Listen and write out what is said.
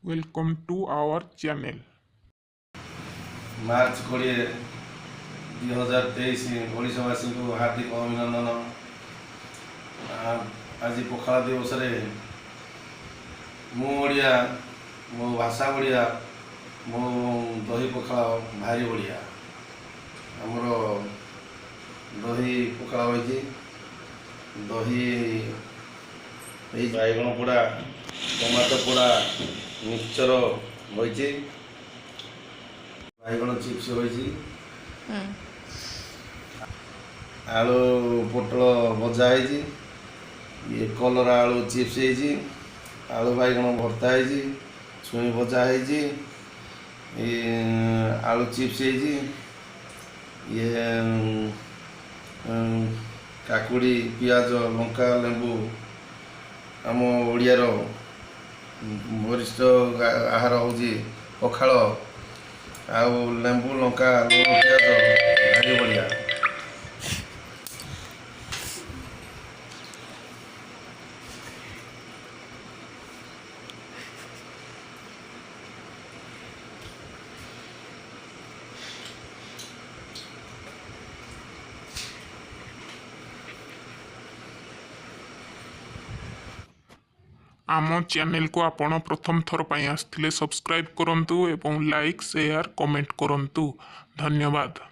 Welcome to our channel. March 20, 2023 ଓଡ଼ିଶାବାସୀଙ୍କୁ ହାର୍ଦ୍ଦିକ ଅଭିନନ୍ଦନ। ଆଜି ପଖାଳ ଦିବସରେ ମୁଁ ଓଡ଼ିଆ, ମୋ ଭାଷା ଓଡ଼ିଆ, ମୋ ଦହି ପଖାଳ ଭାରି ବଢ଼ିଆ। ଆମର ଦହି ପଖାଳ ହୋଇଛି। ଦହି, ଏଇ ବାଇଗଣ ପୋଡ଼ା, ଟମାଟୋ ପୋଡ଼ା, ମିକ୍ସଚର ହୋଇଛି, ବାଇଗଣ ଚିପ୍ସ ହୋଇଛି, ଆଳୁ ପୋଟଳ ଭଜା ହେଇଛି, ଇଏ କଲରା ଆଳୁ ଚିପ୍ସ ହେଇଛି, ଆଳୁ ବାଇଗଣ ଭର୍ତ୍ତା ହେଇଛି, ଛୁଇଁ ଭଜା ହେଇଛି, ଇଏ ଆଳୁ ଚିପ୍ସ ହେଇଛି, ଇଏ କାକୁଡ଼ି, ପିଆଜ, ଲଙ୍କା, ଲେମ୍ବୁ। ଆମ ଓଡ଼ିଆର ବରିଷ୍ଠ ଆହାର ହେଉଛି ପଖାଳ ଆଉ ଲେମ୍ବୁ, ଲଙ୍କା, ଲୁଣ, ପିଆଜ ଭାରି ବଢ଼ିଆ। ଆମ ଚ୍ୟାନେଲକୁ ଆପଣ ପ୍ରଥମ ଥର ପାଇଁ ଆସିଥିଲେ ସବସ୍କ୍ରାଇବ୍ କରନ୍ତୁ ଏବଂ ଲାଇକ୍, ସେୟାର, କମେଣ୍ଟ କରନ୍ତୁ। ଧନ୍ୟବାଦ।